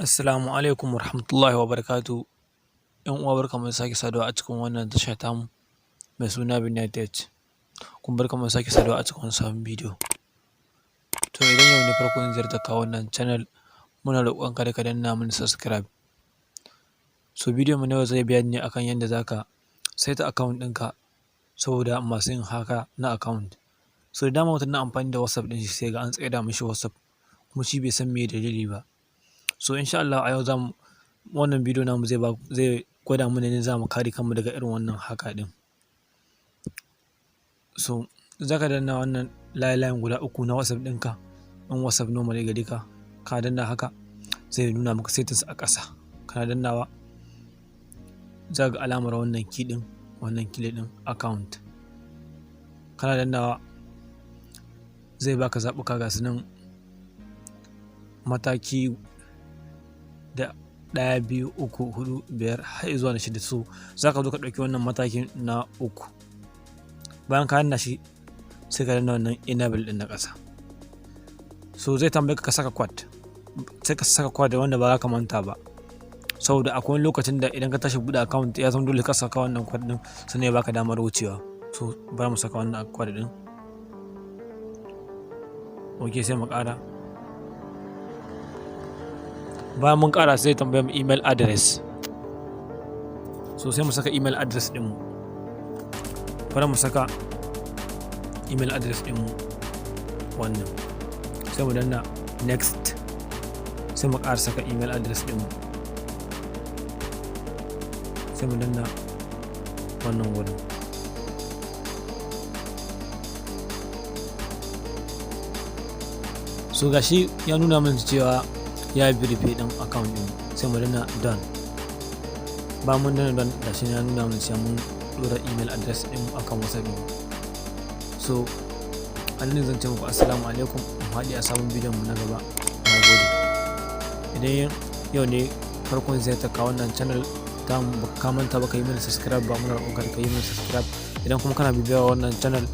Assalamu alaikum warahmatullahi wabarakatuh. ‘Yan uwa, barkanmu da sake saduwa a cikin wannan tasha tamu mai suna Binna Tech. Kuma barkanmu da sake saduwa a cikin wani sabon bidiyo. To, idan yau ne farkon ziyartar ka wannan channel, muna roƙon ka da ka danna mana subscribe. So bidiyon mu na yau zai bayani ne akan yadda za ka saita account ɗinka saboda masu yin hacking na account. So da dama mutum na amfani da WhatsApp ɗin shi, sai ga an tsaida mishi WhatsApp, kuma shi bai san meye dalili ba. So insha Allahu a yau zamu wannan bidiyo namu zai gwada mana yadda za mu kare kanmu daga irin wannan hacker ɗin. So za ka danna wannan layi layin guda uku na WhatsApp ɗinka, in WhatsApp normal gare ka, ka danna haka zai nuna maka settings a ƙasa. Kana dannawa za ka ga alamar wannan key ɗin, wannan key ɗin account. Kana dannawa zai baka zaɓuka, ga su nan mataki da ɗaya, biyu, uku, huɗu, biyar har zuwa na shida. So za ka zo ka ɗauki wannan matakin na uku. Bayan ka danna shi, sai ka danna wannan enable ɗin na ƙasa. So zai tambaye ka ka saka code, sai ka saka code wanda ba za ka manta ba. Saboda akwai wani lokacin da idan ka tashi buɗe account, ya zama dole ka saka wannan code ɗin sannan ya baka damar wucewa. So bari mu saka wannan code ɗin. Ok, sai mu ƙara. Bayan mun ƙara, sai tambaye mu email address. So sai mu saka email address ɗinmu. Bari mu saka email address ɗinmu wannan. Sai mu danna next. Sai mu ƙara saka email address ɗinmu. Sai mu danna wannan wurin. So gashi ya nuna mana cewa ya verify ɗin account ɗin, sai mu danna done. Bayan mun danna done, gashi ya nuna mana cewa mun ɗora email address ɗin akan WhatsApp ɗin. So a nan zan ce muku assalamu alaikum, mu haɗu a sabon bidiyon mu na gaba. Na gode. Idan yau ne farkon ziyartar ka wannan channel ta ka manta baka yi mana subscribe ba, muna roƙon ka da ka yi mana subscribe. Idan kuma kana bibiyar wannan channel,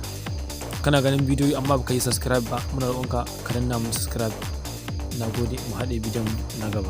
kana ganin bidiyoyi amma baka yi subscribe ba, muna roƙon ka ka danna mana subscribe. Na gode, mu haɗe bidiyon na gaba.